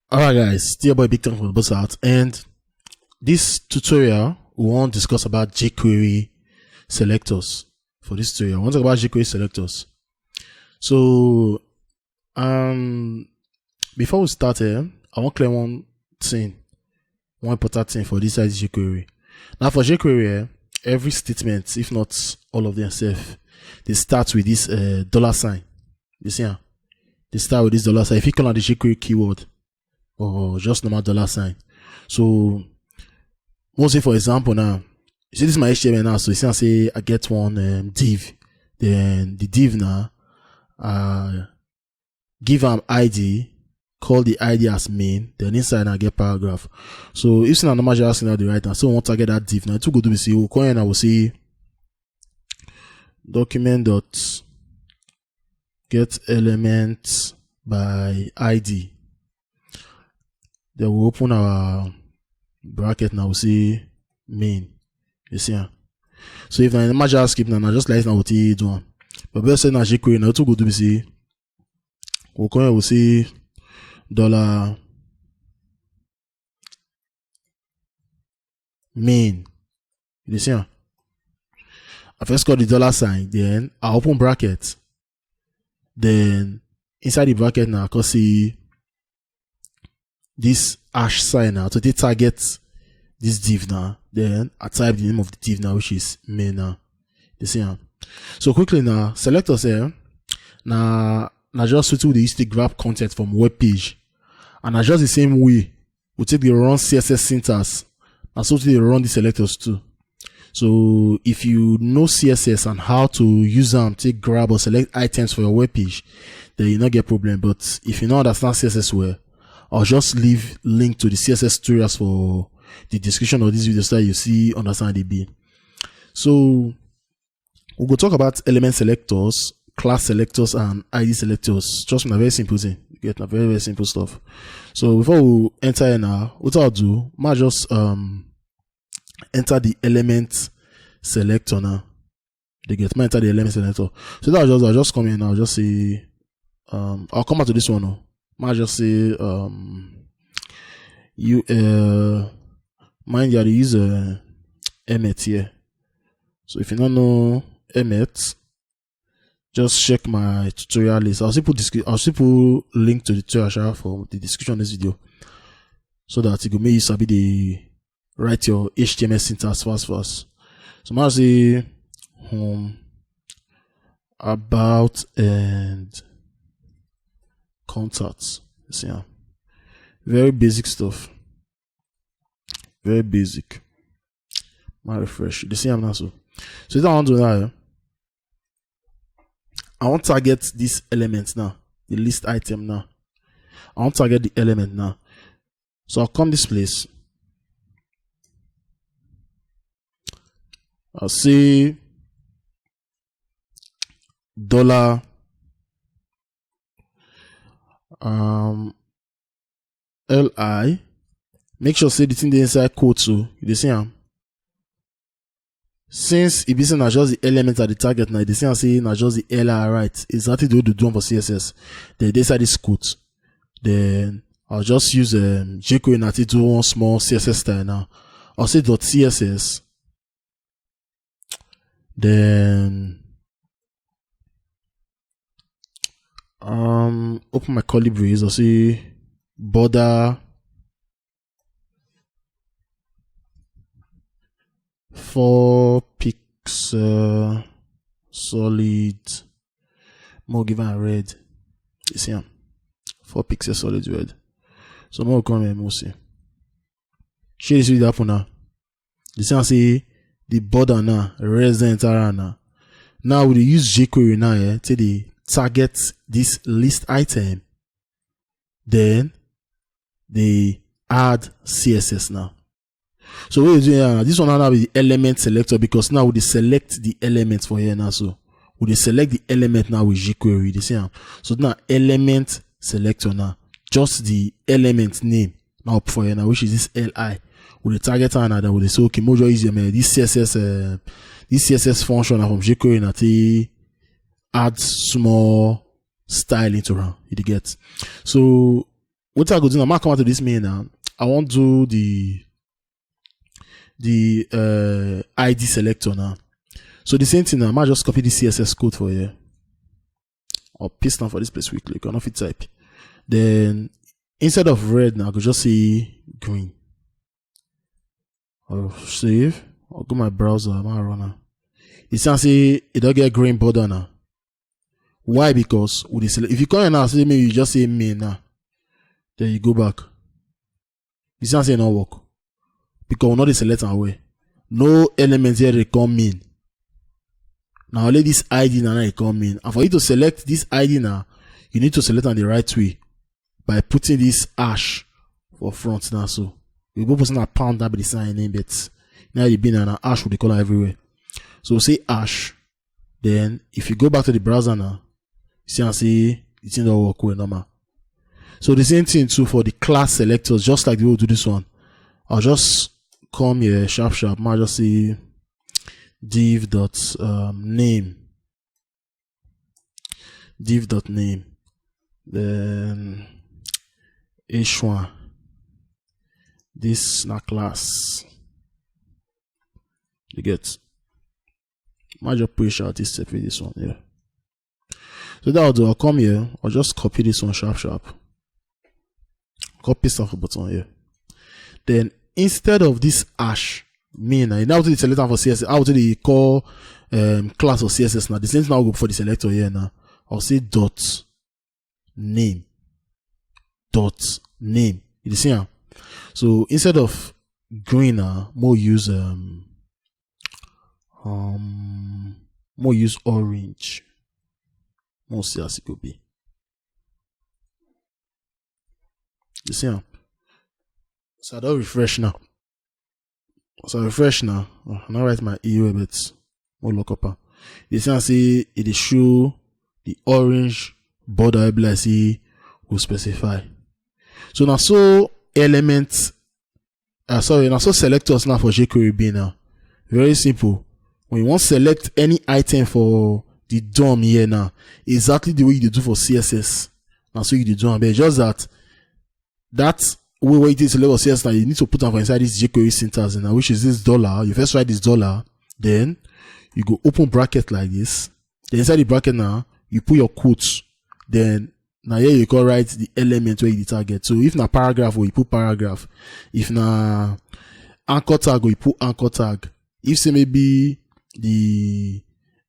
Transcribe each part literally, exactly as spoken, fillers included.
Alright, guys, still your boy Big Time from the Bus Out, and this tutorial we want to discuss about jQuery selectors. For this tutorial, we want to talk about jQuery selectors. So, um, before we start here, I want clear one thing, one important thing for this side jQuery. Now, for jQuery, eh, every statement, if not all of them, self, they start with this uh, dollar sign. You see, huh? They start with this dollar sign. If you call on the jQuery keyword, or just normal dollar sign. So, we'll say for example now, you see this is my H T M L now. So you see, I say I get one um, div. Then the div now, uh, give am I D, call the I D as main. Then inside I get paragraph. So if it's not normal JavaScript now, the right now, so we want to get that div now. It will go to the C O. Coin, I will say document dot get element by I D. Then we open our bracket now, we see main. You see, huh? So if I imagine JavaScript now, now just like now, we take do one. But best say now jQuery now to go to B C. We come here, we see dollar main. You see, huh? I first call the dollar sign, then I open bracket. Then inside the bracket now, I can see this hash sign now. So they target this div now. Then I type the name of the div now, which is main now. You see, huh? So quickly now, selectors here. Now, now just switch to the use to grab content from web page. And I just the same way we take the run C S S syntax. And so they run the selectors too. So if you know C S S and how to use them to grab or select items for your web page, then you not get problem. But if you don't understand C S S well, I'll just leave link to the C S S tutorials for the description of this video so that you see understand the be. So we go talk about element selectors, class selectors, and I D selectors. Trust me, na very simple thing. You get na very, very simple stuff. So before we enter here now, what I'll do, ma just um enter the element selector now. They get ma enter the element selector. So that I'll just I'll just come here now. I'll just say um I'll come back to this one now. Ma just say um you uh mind you, I dey use uh, Emmet here. So if you don't know Emmet, just check my tutorial list. I'll still put descri- I'll still put link to the tutorial sha for the description of this video, so that you go make you sabi the write your H T M L syntax fast fast. So ma say home about and contacts. You see, huh? Very basic stuff. Very basic. Ma refresh. You see, I'm not so. So what I want to do now, eh? I want to target this element now, the list item now. I want to target the element now. So I'll come this place. I'll say dollar um L I. Make sure say the thing dey inside quote, so you dey see am. Since e be say na just the element at the target now, you dey see am say na just the L I, right? Exactly the way they do am for C S S. Then dey inside this quote. Then I'll just use um, jQuery now to do one small C S S style now. I'll say dot C S S. Then um open my curly brace. I'll say border four pixel solid, more give am red. You see am? Four pixel solid red. So more come here, more see. Shey you see that happen now? You see am say the border now, red don enter am now. Now we dey use jQuery now, eh, to dey target this list item. Then they add C S S now. So what you do here now? This one now be the element selector, because now we dey select the element for here now. So we dey select the element now with jQuery. You dey see am? So now element selector now, just the element name now up for here now, which is this L I. We dey target am now. Then we dey say okay, make we just use um, this C S S, uh, this C S S function now from jQuery now to add small style into am. You dey get? So What I go do now, I come out of this main now. I want do the the uh, I D selector now. So the same thing now, I might just copy the C S S code for here. Or paste now for this place quickly. You cannot fit type. Then instead of red now, I could just say green. Or save. Or go my browser, my runner. It's saying say it don't get green border now. Why? Because with this, if you come here now, say maybe you just say main now, then you go back. You see, say no work because we not dey select am well. No element here dey come in. Now only this I D now, now e come in, and for you to select this I D now, you need to select on the right way by putting this hash for front now. So you go person a pound that be the sign name, but now you been an hash with the color everywhere. So say hash. Then if you go back to the browser now, you see and see the thing don't work well normal. So the same thing too for the class selectors, just like the way we do this one. I'll just come here sharp sharp. I'll just say div dot um, name, div dot name, then h one. This na class. You get. Might just push out this separate this one here. So that I'll do, I'll come here, I'll just copy this one sharp sharp. Copy stuff button here. Then instead of this hash, me now, now to the selector for C S S, how to the call um, class of C S S now. The same thing I'll go for the selector here now. I'll say dot name. Dot name. You see, huh? So instead of green, uh, more use um um more use orange. More see as it could be. You see, huh? So I don't refresh now. So I refresh now. Oh, I not write my E U A, but more look up. You see, I see it is show the orange border. I see will specify. So now so elements uh, sorry, now so selectors now for jQuery be now. Very simple. When you want select any item for the dom here now, exactly the way you do for C S S. Now so you do am, but just that that way where you take select for C S S now, you need to put am for inside this jQuery syntax now, which is this dollar. You first write this dollar, then you go open bracket like this. Then inside the bracket now, you put your quotes. Then now here you can write the element where you target. So if na paragraph, or you put paragraph. If na anchor tag, or you put anchor tag. If say maybe the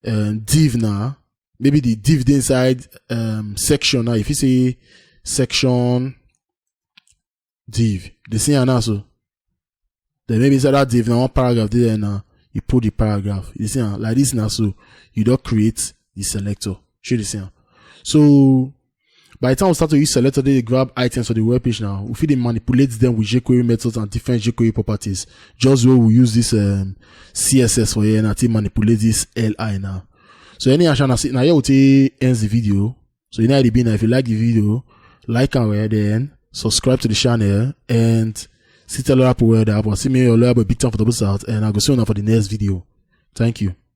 um, div now, maybe the div dey inside um, section now. If you say section div, the same answer. Then maybe inside that div now one paragraph dey there now. You put the paragraph. You see, ah, like this now, so you don't create the selector. Show the same. So by the time we start to use selector, they grab items for the web page now. We fit dey manipulate them with jQuery methods and different jQuery properties. Just where we use this um, C S S for here now to manipulate this L I now. So any action I see now, here we take ends the video. So you know how it be now. If you like the video, like and well, then subscribe to the channel and see tell other people where they happen. See me, your lawyer boy, big time for double south, and I go see you now for the next video. Thank you.